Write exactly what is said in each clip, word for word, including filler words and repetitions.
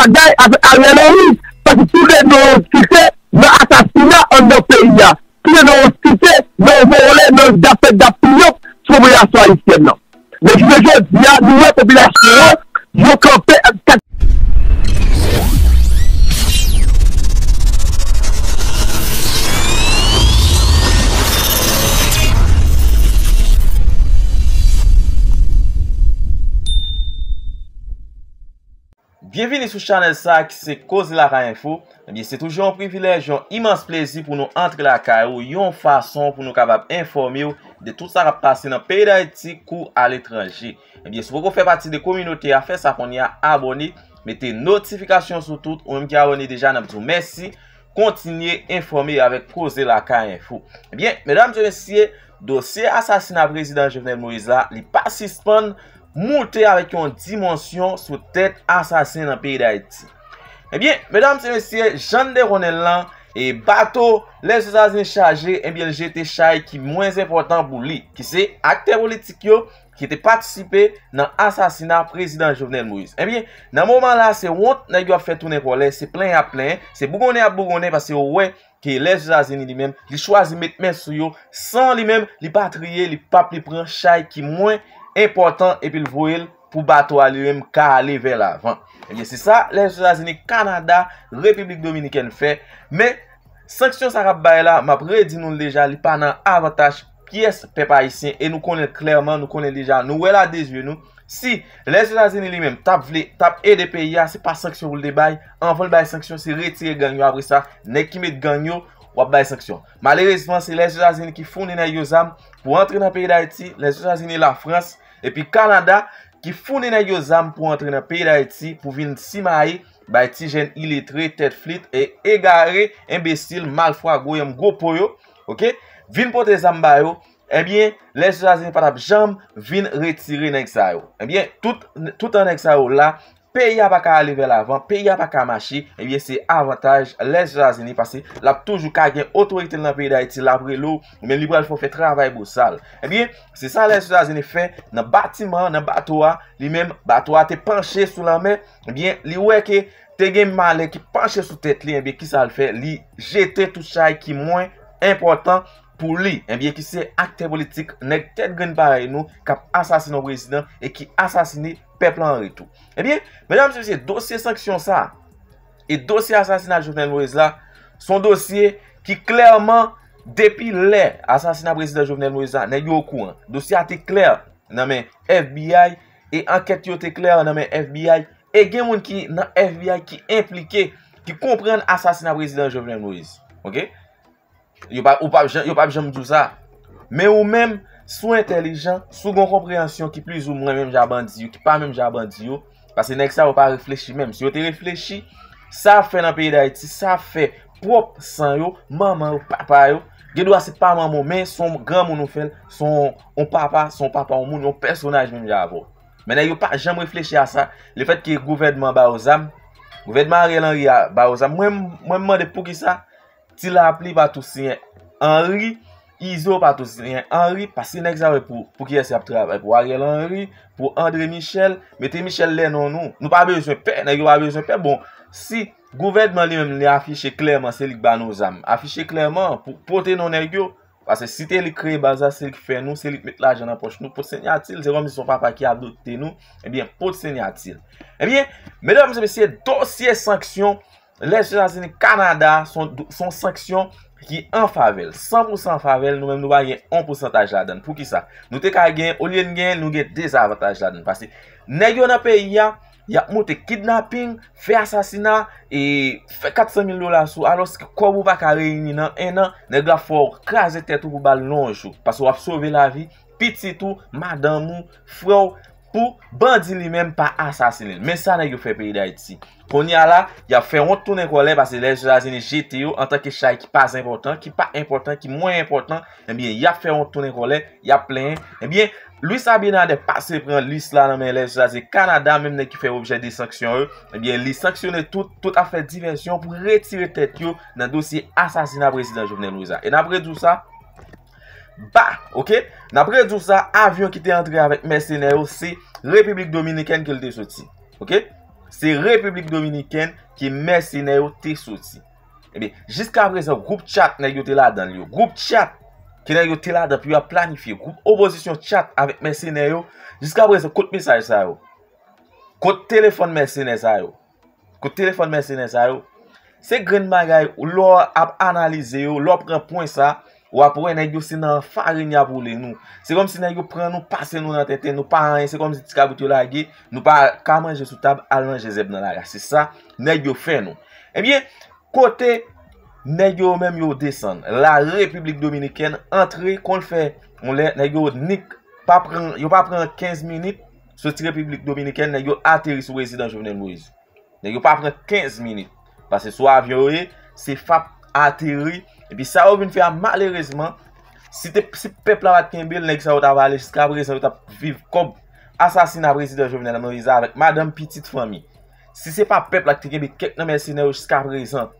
bagay avèk Ariel Henry, paske tou de non yo site nan asasina anndan peyi a. Tou de non yo site nan vòlè, nan dapè dapiyòp sou popilasyon ayisyèn nan. Men jounen jodi a, nou wè popilasyon an, yo kanpe ak kat. Byenvini sou chanèl sa a ki se Koze Lakay Enfo. Ebyen, se toujou yon privilèj, yon imans plezi pou nou antre lakay ou, yon fason pou nou kapab enfòme w de tout sa k ap pase nan peyi Dayiti kou aletranje. Ebyen, si w poko fè pati de kominote a, fè sa kounye a, abòne, mete notifikasyon sou tout, ou menm ki abòne deja, n ap di w mèsi. Kontinye enfòme avèk Koze Lakay Enfo. Ebyen, medam e mesye, dosye asasina prezidan Jovenel Moïse la, li pa sispann moute avèk yon dimansyon sou tèt asasen nan peyi Dayiti. Ebyen, medam e mesye, jan n te konnen l lan, e bato Lèzetazini chaje, ebyen, l jete chay ki mwens enpòtan pou li, ki se aktè politik yo, ki te patisipe nan asasina prezidan Jovenel Moïse. Ebyen, nan moman la, se wont nèg yo ap fè tounen kòlè, se plenyen y ap plenyen, se bougonnen y ap bougonnen, paske yo wè ke Lèzetazini li menm, li chwazi met men sou yo, san li menm, li pa triye, li p ap li pran chay ki mwen enpòtan, epi l voye l pou bato a li menm ka ale vè lavan. Ebyen, se sa Lèzetazini, Kanada, Repiblik Dominikèn fè, men sanksyon sa k ap bay la, m ap redi nou l deja, li pa nan avantaj pyès pèp ayisyen, e nou konnen l klèman, nou konnen l deja, nou wè l a de zye nou. Si Lèzetazini li menm t ap vle, t ap ede peyi a, se pa sanksyon pou l te bay. Anvan l bay sanksyon, se retire gang yo. Apre sa, nèg ki met gang yo, w ap bay sanksyon. Malerezman, se Lèzetazini ki founi nèg yo zam pou antre nan peyi Dayiti, Lèzetazini, Lafrans, epi Kanada ki founi nèg yo zam pou antre nan peyi Dayiti, pou vin simaye bay ti jèn iletre, tèt flit, e egare, enbesil, malfwa, gwo yanm, gwo po yo, oke? Vin pote zam ba yo, ebyen, Lèzetazini pa t ap janm vin retire nèg sa yo. Ebyen, tout, toutan nèg sa yo la, peyi a pa ka ale vè lavan, peyi a pa ka mache, ebyen, se avantaj Lèzetazini, paske l ap toujou ka gen otorite l nan peyi Dayiti, l ap rele w, oubyen li pral fè w fè travay bosal. Ebyen, se sa Lèzetazini fè nan batiman an, nan bato a, li menm, bato a te panche sou lanmè, ebyen, li wè ke te gen malè ki panche sou tèt li, ebyen, kisa l fè? Li jete tout chay ki mwen enpòtan pou li, ebyen, ki se aktè politik, nèg tèt grenn parèy nou, k ap asasine yon prezidan e ki asasine pèp la an retou. Ebyen, medam e mesye, dosye sanksyon sa a, e dosye asasina Jovenel Moïse la, se yon dosye ki klèman, depi lè asasina prezidan Jovenel Moïse la, nèg yo okouran. Dosye a te klè nan men F B I, e ankèt yo te klè nan men F B I, e gen moun ki nan F B I ki enplike, ki konprann asasina prezidan Jovenel Moïse. Oke? Yo pa, ou p ap jan-, yo p ap janm di w sa. Men ou menm, si w entèlijan, si w gen yon konpreyansyon ki plizoumwen menm jan a bandi yo, ki pa menm jan a bandi yo, paske nèg sa yo pa reflechi menm. Si yo te reflechi, sa y ap fè nan peyi Dayiti, sa y ap fè pwòp san yo, manman yo, papa yo, gen dwa se pa manman w, men se yon granmoun ou fè l, se yon, yon papa, se yon papa, yon moun, yon pèsonaj menm jan avè w. Men nèg yo pa janm reflechi a sa. Lefètke gouvènman ba yo zam, gouvènman Ariel Henry a ba yo zam. Mwen, mwen m mande poukisa Ti Lapli pa tou siyen Henry, Izo pa tou siyen Henry, paske nèg sa yo pou, pou kiyès y ap travay? Pou Ariel Henry, pou André Michel, mete Michel dèyè non nou. Nou pa bezwen pè, nèg yo pa bezwen pè. Bon, si gouvènman li menm li afiche klèman se li k ba nou zam, afiche klèman pou pote non nèg yo, paske si te li k kreye baz la, se li k fè nou, se li k met lajan nan pòch nou, pot siyati l, se kòmsi se yon papa ki adopte nou, ebyen, pot siyati l. Ebyen, medam e mesye, dosye sanksyon Lèzetazini, Kanada, se yon, se yon sanksyon ki an favè l, san pou san an favè l, nou menm nou pa gen yon pousantaj ladan l. Poukisa? Nou te ka gen, olye n gen, nou gen dezavantaj ladan l. Paske nèg yo nan peyi a, y ap moute kidnaping, fè asasina, e fè kat san mil dola sou, alòske kòb ou pa ka reyini nan en an, nèg la fè w kraze tèt ou pou ba l nan yon jou. Paske w ap sove lavi pitit ou, madanm ou, frè w, pou bandi li menm pa asasinen l. Men sa nèg yo fè peyi Dayiti. Kounye a la, y ap fè wont tounen kòlè paske Lèzetazini jete yo antanke chay ki pa enpòtan, ki pa enpòtan, ki mwen enpòtan. Ebyen, y ap fè wont tounen kòlè, y ap plenyen. Ebyen, Luis Abinader pase pran lis la nan men Lèzetazini, Kanada, menm nèg ki fè objè de sanksyon yo. Ebyen, li sanksyone tout, tout ap fè divèsyon pou retire tèt yo nan dosye asasina prezidan Jovenel Moïse la. E n ap redi w sa, ba, oke? N ap redi w sa, avyon ki te antre avèk mèsenè yo, se Repiblik Dominikèn ke l te soti. Oke? Se Repiblik Dominikèn ke mèsenè yo te soti. Ebyen, jiska prezan, gwoup chat nèg yo te ladan l yo. Gwoup chat ke nèg yo te ladan pou y ap planifye. Gwoup opozisyon chat avèk mèsenè yo. Jiska prezan, kot mesaj sa yo? Kot telefòn mèsenè sa yo? Kot telefòn mèsenè sa yo? Se grenn bagay, lè w ap analize yo, lè w pran pwen sa, w ap wè nèg yo se nan farin y ap woule nou. Se kòmsi nèg yo pran nou, pase nou nan tenten, nou pa anyen, se kòmsi ti kabrit yo lage, nou pa ka manje sou tab, al manje zèb nan lari a. Se sa nèg yo fè nou. Ebyen, kote nèg yo menm yo desann? La Repiblik Dominikèn antre, kon l fè yon lè, nèg yo nik pa pran, yo pa pran kenz minit, soti Repiblik Dominikèn, nèg yo ateri sou prezidan Jovenel Moïse. Nèg yo pa pran kenz minit. Paske sou avyon yo ye, se fap ateri. Epi sa yo vin fè a, malerezman, si te, si pèp la pa t kenbe l, nèg sa yo t ap ale jiska prezan, yo t ap viv kòb asasina prezidan Jovenel Moïse avèk madanm, pitit, fanmi. Si se pa pèp la ki te kenbe kèk nan mèsenè yo jiska prezan,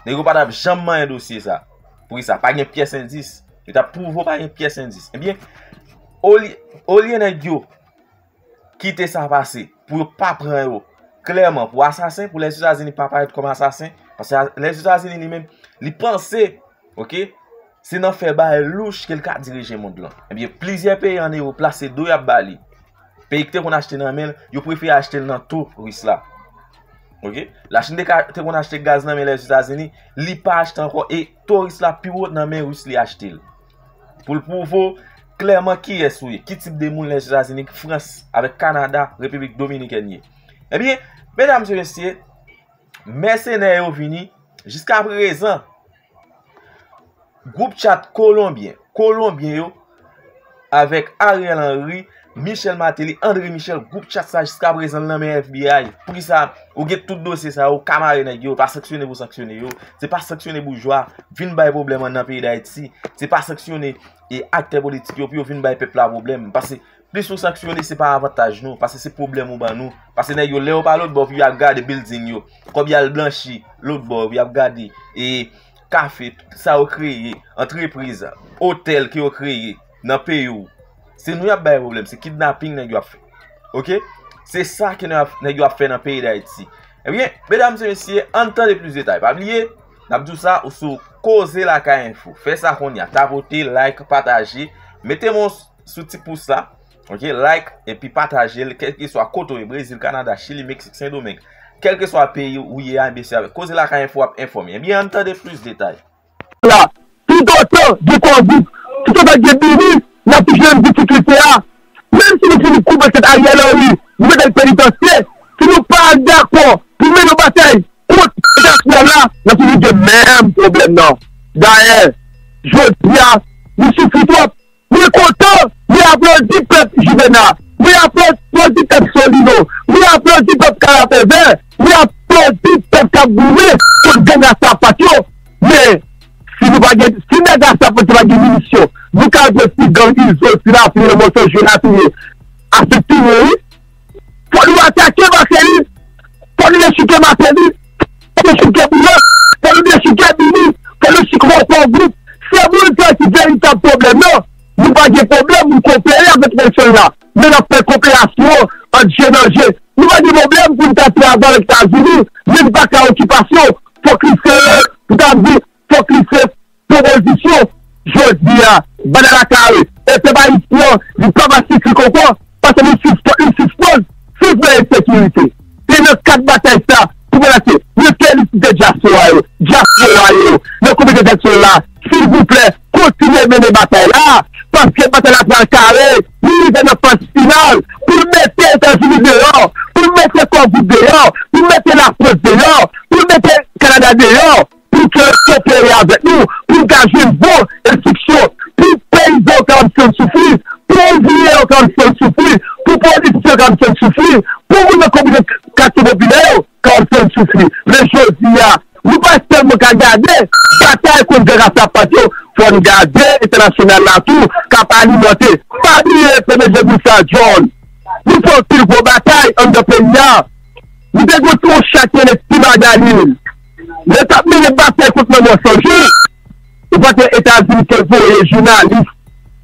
nèg yo pa t ap janm manyen dosye sa. Poukisa? Pa gen pyès endis. Yo t ap pwouve w pa gen pyès endis. Ebyen, olye, olye nèg yo kite sa pase, pou yo pa pran yo klèman pou asasen, pou Lèzetazini pa parèt kòm asasen, paske Lèzetazini li menm, li panse, oke, se nan fè bagay louch ke l ka dirije mond lan. Ebyen, plizyè peyi ann Ewòp la, se do y ap ba li. Peyi ki te konn achte nan men l, yo prefere achte l nan to ris la. Oke? Lachin te ka, te konn achte gaz nan men Lèzetazini, li pa achte ankò, e to ris la pi wo nan men ris li achte l. Pou l pwouve w klèman kiyès ou ye, ki tip de moun Lèzetazini, Frans, avèk Kanada, Repiblik Dominikèn ye. Ebyen, medam e mesye, mèsenè yo vini, jiska prezan, gwoup chat kolonbyen, kolonbyen yo, avèk Ariel Henry, Michel Martelly, André Michel, gwoup chat sa jiska prezan l nan men F B I. Poukisa ou gen tout dosye sa yo, ou ka mare nèg yo, pa sanksyone pou sanksyone yo, se pa sanksyone boujwa, vin bay pwoblèm an nan peyi Dayiti, se pa sanksyone e aktè politik yo pou yo vin bay pèp la pwoblèm. Paske plis ou sanksyone, se pa avantaj nou, paske se pwoblèm ou ban nou. Paske nèg yo, lè yo pa lòtbò, pou y ap gade building yo, kòb y al blanchi lòtbò, pou y ap gade e kafe, sa yo kreye, antrepriz, otèl ke yo kreye nan peyi w. Se nou y ap bay pwoblèm, se kidnaping nèg yo ap fè. Oke? Se sa ke nèg yo ap fè nan peyi Dayiti. Ebyen, medam e mesye, ann tande plis detay. Pa bliye, n ap di w sa, ou sou Koze Lakay Enfo. Fè sa kounye a. Tapote, like, pataje. Mete men w sou ti pous la. Oke, like, epi pataje l, kèlkeswa kote w ye, Brezil, Kanada, Chili, Meksik, Sendomeng. Kèlkeswa peyi ou ye a, ebyen se avèk Koze Lakay Enfo w ap enfòme. Ebyen, ann tande plis detay. La, toutotan gen kò gwoup, toutotan gen bini, n ap toujou menm difikilte a. Menm si nou fin koupe tèt Ariel Henry, nou mete l penitansye, si nou pa dakò pou mennen yon batay kont entènasyonal la, n ap toujou gen menm pwoblèm nan. Dayè, jodi a, nou soufri twòp. Mwen kontan, mwen aplodi pèp Juvenal, mwen aplodi pèp Solino, mwen aplodi pèp Karapèvè, mwen aplodi pèp k ap goumen kont gang a sapat yo. Men, si nou pa gen, si nèg a sapat yo pa gen minisyon, nou ka jwe ti gang Izo, ti Lafini, Monsonje, Latouye, Afrik Touye, wi. Fò nou atake Martelly. Fò nou dechouke Martelly. Fò nou dechouke Boulos. Fò nou dechouke Bini. Fò nou dechouke Kò Gwoup. Se moun sa ki veritab pwoblèm nan. Nou pa gen pwoblèm, nou kopere avèk Nelson la. Men n ap fè koperasyon ant je nan je. Nou pa gen pwoblèm pou n ta travay avèk Etazini, men n pa ka okipasyon. Fòk li se, pou ta di, fòk li se pwopozisyon jodi a, Banda Lakare, e pèp ayisyen an, li pa pasifik ankò, paske li sispann, li sispann viv nan ensekirite. Se nan kad batay sa, pou mwen se, mwen felisite dyaspora yo, dyaspora yo, nan kominote entènasyonal la, silvouplè, kontinye mennen batay la, paske batay la pral kare, li rive nan faz final, pou l mete Etazini deyò, pou l mete Kò Gwoup deyò, pou l mete Lafrans deyò, pou l mete Kanada deyò, pou ke yo kopere avèk nou, pou n ka jwenn bon enstriksyon, pou peyizan yo ka ap santi soufri, pou ouvriye yo ka ap santi soufri, pou politisyen yo ka ap santi soufri, pou moun nan kominote katye popilè yo ka ap santi soufri. Men jodi a, nou pa sèlman ka gade batay kont gang a sapat yo, fò n gade entènasyonal la tou k ap alimante. Pa bliye, P D G Bouchard John, nou fè anpil gwo batay anndan peyi a. Nou te gen yon chak ki rele Ti Magali. Lè t ap mennen batay kont lanmò san jou, ou panse Etazini te voye jounalis,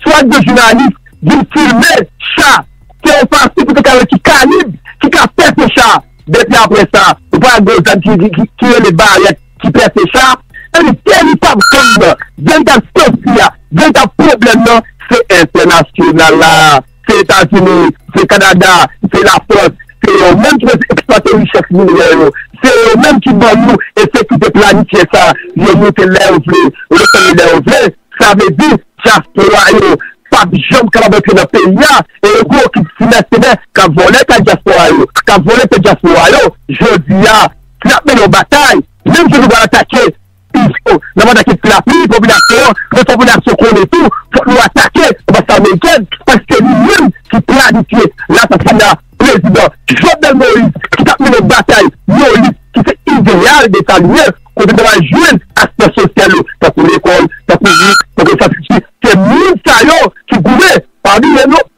swadizan jounalis, vin filme cha. Se yon fason pou te ka wè ki kalib ki ka pèse cha. Depi apre sa, ou pa gen zam ki, ki, ki, ki rele barèt, ki pèse sa. Sa vle di, tè li p ap vann nan. Veritab sosi a, veritab pwoblèm nan, se entènasyonal la. Se Etazini, se Kanada, se Lafrans, se yo menm ki eksplwate richès minerè yo. Se yo menm ki ban nou e se ki te planifye sa. Yo moute lè yo vle, yo desann lè yo vle. Sa vle di, dyaspora yo p ap janm kapab antre nan peyi a, e yo gen yon ekip ti mèsenè k ap vòlè kay dyaspora yo, k ap vòlè tè dyaspora yo. Jodi a, si n ap mennen yon batay, menm jan nou pral atake Izo, n ap atake lapli popilasyon an, men fòk popilasyon konnen tou, fòk nou atake anbasad amerikèn, paske li menm ki planifye lasasina prezidan Jovenel Moïse, ki t ap mennen batay yon lit ki se ideyal Desalin, kote n ta pral jwenn aspè sosyal yo, tankou lekòl, tankou wout, tankou enfrastrikti. Se moun sa yo ki goumen, pa bliye non,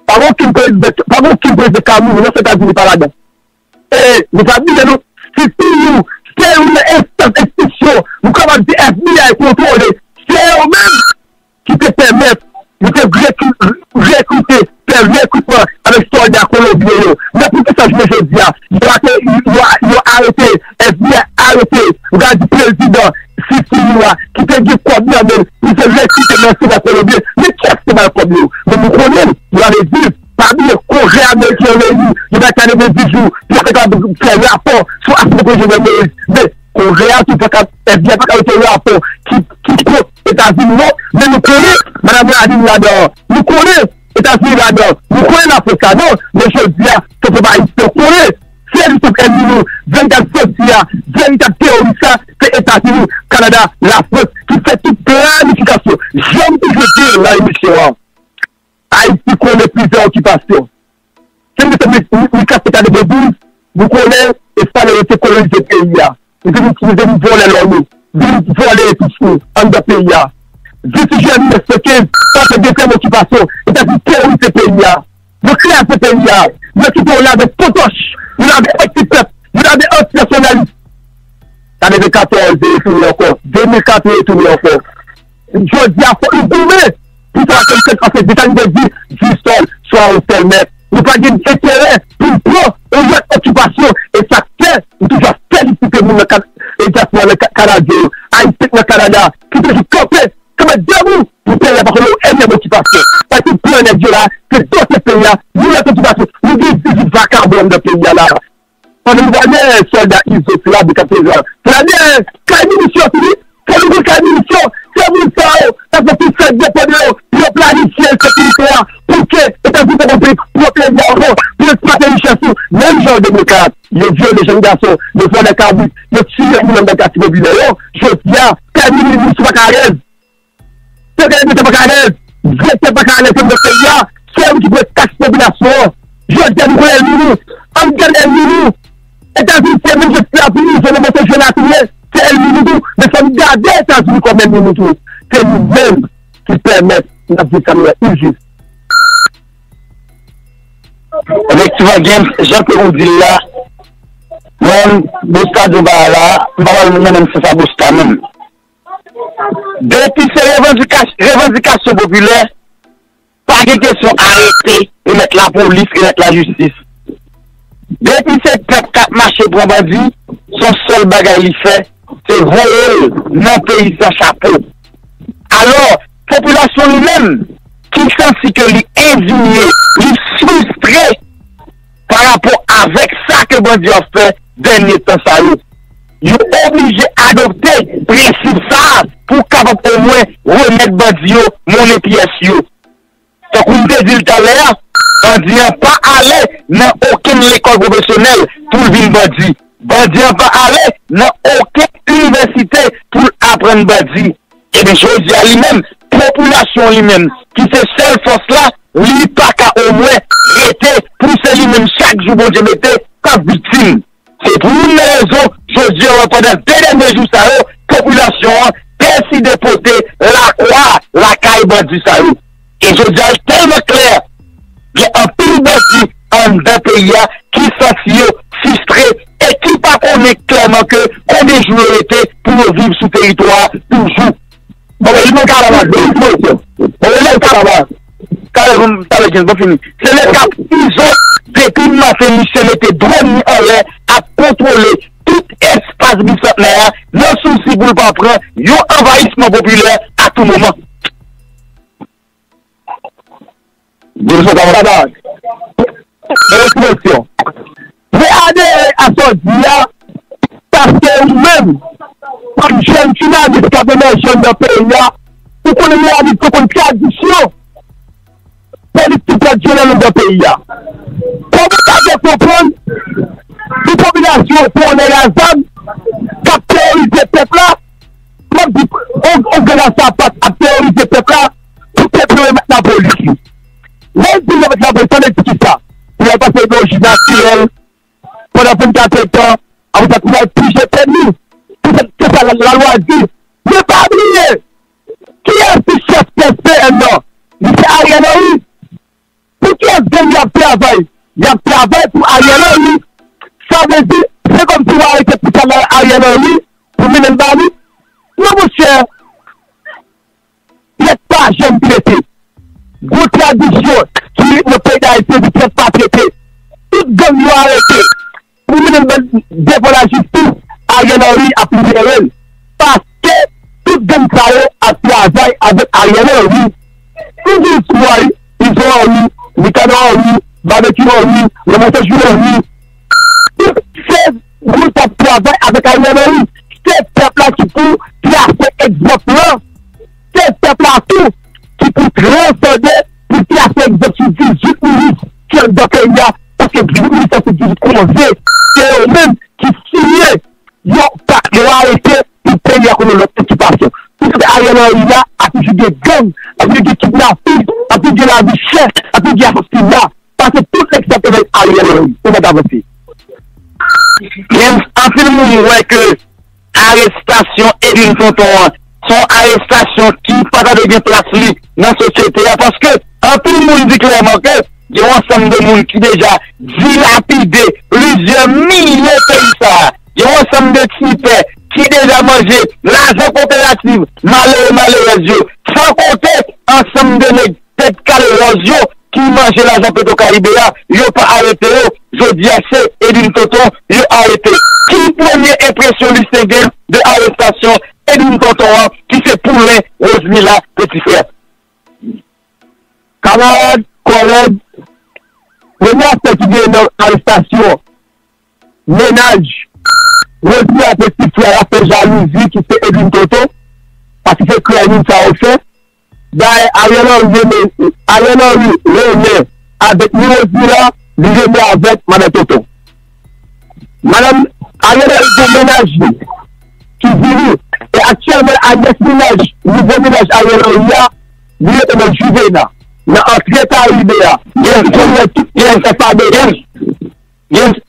pa gen okenn prezidan, pa gen okenn prezidan k ap mouri nan Etazini pa ladan. E nou pa bliye non, C P U, se youn nan enstans enstriksyon, nou kapab di F B I kontwole, se yo menm ki te pèmèt, yo te rekri-, rekrite, fè rekritman avèk sòlda kolonbyen yo. Men poukisa jounen jodi a, yo ate-, yo, yo arete, F B I arete, yo ka di prezidan C P U a, ki te gen kòb nan men l, li te rekrite mèsenè kolonbyen. Men kiyès ki te ba l kòb yo? Men nou konnen l, nou ale viv. Pa bliye, Kongrè ameriken an reyini, yo bay katrevendis jou, pou yo te kapab fè rapò sou asasinasyon Jovenel Moïse. Men, Kongrè a tou pa ka, F B I pa ka mete rapò ki, ki kont Etazini non, men nou konnen madanm Lalim ladan an. Nou konnen Etazini ladan an. Nou konnen Lafrans ladan an. Men jodi a, fòk pèp ayisyen konnen. Se li k ap ènmi nou. Veritab sosi a, veritab teworis la, se Etazini, Kanada, Lafrans, ki fè tout planifikasyon. Jan m toujou di l nan emisyon an, Ayiti konnen plizyè okipasyon. Si nou te met Mika Seka de Bredouze, nou konnen Espayòl yo te kolonize peyi a. Yo te vin, yo te vin vòlè lò nou, vin vòlè resous nou anndan peyi a. Jis jounen mil nèf san kenz, sa te dezyèm okipasyon. Yo te vin tèworize peyi a. Yo kraze peyi a. Yo kite yo lave potoch, yo lave anti-pèp, yo lave antinasyonalis. Sa de mil katòz, de mil katòz, de mil katòz, de mil katòz. Jodi a, fòk nou goumen pou sa ke nou fèt, paske Destiny te di, du sol, soit au sommet. Nou pa gen enterè pou n pran yon lòt okipasyon. E sa k fè, nou toujou ap felisite moun nan Ka-, e dyaspora nan Ka-, Kanadyen yo, Ayisyen nan Kanada, ki toujou kanpe, kanpe debou pou peyi a pa konnen yon enyèm okipasyon. Paske pran nèg yo la, se dote peyi a, yon lòt okipasyon. Nou gen dizuit vakabon anndan peyi a la. Pandan nou pral dèyè sòlda Izo, se la de katrevizan. Se la dèyè kay minis yo tou wi. Fò nou pran kay minis yo. Se moun sa yo, sa fè tout sa k depann de yo, pou yo planifye sekirite a, pou ke Etazini poko pran peyi a ankò, pou yo eksplwate richès nou, menm jan an de mil kat. Yo vyole jèn gason, yo vòlè kabrit, yo tiye moun anndan katye popilè yo. Jodi a, kay minis yo pa ka alèz. Sekrè Deta pa ka alèz, direktè pa ka alèz anndan peyi a, se yo ki pran taks popilasyon an. Jodi a nou konnen ènmi nou, ann gade ènmi nou. Etazini se menm jan Etazini, se menm jan Etazini, se ènmi nou tou, men fò n gade Etazini kòm ènmi nou tou. Se nou menm ki pèmèt n ap viv sa nou wè ijis. Efektivman, James, jan ke ou di l la, mwen, Busta di yon bagay la, m pa pral mennen m se sa Busta menm. Depi se revandika-, revandikasyon popilè, pa gen kesyon arete, remèt lapolis, remèt lajistis. Depi se pèp k ap mache pran bandi, se yon sèl bagay li fè, se voye l nan peyi san chapo. Alò, popilasyon li menm, ki santi ke li endinye, li fristre pa rapò avèk sa ke bandi yo ap fè dènye tan sa yo. Yo oblije adopte prensip sa a pou kapab omwen remèt bandi yo monnen pyès yo. Tankou m te di l talè a, bandi an pa ale nan okenn lekòl pwofesyonèl pou l vin bandi. Bandi an pa ale nan okenn inivèsite pou l aprann bandi. Ebyen, jodi a li menm, popilasyon li menm, ki se sèl fòs la, li pa ka omwen rete pou se li menm chak jou Bondye mete k ap viktim. Se pou youn nan rezon, jodi a, pandan de dènye jou sa yo, popilasyon an deside pote lakwa lakay bandi sa yo. E jodi a, l tèlman klè, gen anpil bandi anndan peyi a ki santi yo fristre e ki pa konnen klèman ke konbyen jou yo rete pou yo viv sou teritwa a toujou. Bon, men li pran kanaval, li pran kanaval. Bon, men li pran kanaval. Talè, bon, talè, James, bon, fini. Se le ka Izo, depi maten misye mete dwòn li anlè ap kontwole tout espas Bisantnè a nan sousi pou l pa pran yon anvayisman popilè a tou moman. Mwen adere a sa w di a, paske ou menm, kòm jèn jounalis k ap emèje anndan peyi a, ou konnen nou abitye konn tradisyon politik tradisyonèl anndan peyi a. Kòman w ta fè konprann pou popilasyon pou yon nèg a zam k ap teworize pèp la, m ap di, yon, yon gran rasapat ap teworize pèp la, pou pèp yo remèt lapolis li. Lè l di l remèt lapolis, sa vle di kisa? Pou l al pase nan yon jij natirèl pandan vennkat èdtan, apre sa pou l al pije pèn li. Se sa, se sa la, lalwa di. Men pa bliye, kiyès ki chèf P S P N nan? Li se Ariel Henry. Pou kiyès gang y ap travay? Y ap travay pou Ariel Henry. Sa vle di, se kòmsi w arete pitit la Ariel Henry pou mennen l ba li. Non, monchè, trèt pa janm trete. Gwo tradisyon ki nan peyi Dayiti, se di trèt pa trete. Tout gang yo arete pou mennen l devan lajistis, Ariel Henry ap libere l. Paske tout gang sa yo ap travay avèk Ariel Henry. Toujou sou Izo Henry, Nicanor Henry, Barbecue Henry, Raymond Sanjou Henry. Tout se moun k ap travay avèk Ariel Henry. Se pèp la ki pou trase egzanp lan. Se pèp la tou ki pou transande pou trase egzanp sou dizuit minis ki anndan peyi a, paske dizuit minis sa se dizuit kòmanse. Se yo menm ki siyen yon pa, yon arete pou peyi a konnen lòt ekipasyon. Pou se Ariel Henry la, ap toujou gen gang, ap toujou gen kidnaping, ap toujou gen lavi chè, ap toujou gen asasina. Paske tout nèg sa te vle Ariel Henry. Ou mèt avanse. James, anpil moun wè ke arestasyon Edwin Tonton an se yon arestasyon ki pa ta dwe gen plas li nan sosyete a, paske anpil moun di klèman ke gen yon ansanm de moun ki deja dilapide plizyè milyon peyi sa a. Gen yon ansanm de tipè ki deja manje lajan koperativ malere malerèz yo, san konte ansanm de nèg tèt kale wòz yo ki manje lajan Petro Caribe a, yo pa arete yo. Jodi a, se Edwin Tonton yo arete. Ki premye enpresyon Lucien gen de arestasyon Edwin Tonton an, ki se poulen Rosemila Petit Frère? Kamarad, kòlèg, premye aspè ki gen nan arestasyon mennaj Rosemila Petit Frère la, se jalouzi ki se Edwin Tonton, paske se krèy moun sa yo fè. Dayè, Ariel Henry renmen, Ariel Henry renmen avèk ni Rosemila, li renmen avèk madan Tonton. Madan Ariel Henry gen mennaj li ki vini. E aktyèlman, alyans mennaj, nouvo mennaj Ariel Henry a, li rete nan Juvena, nan antre Karibe a. Yes, yes, yes, yes, yes. James,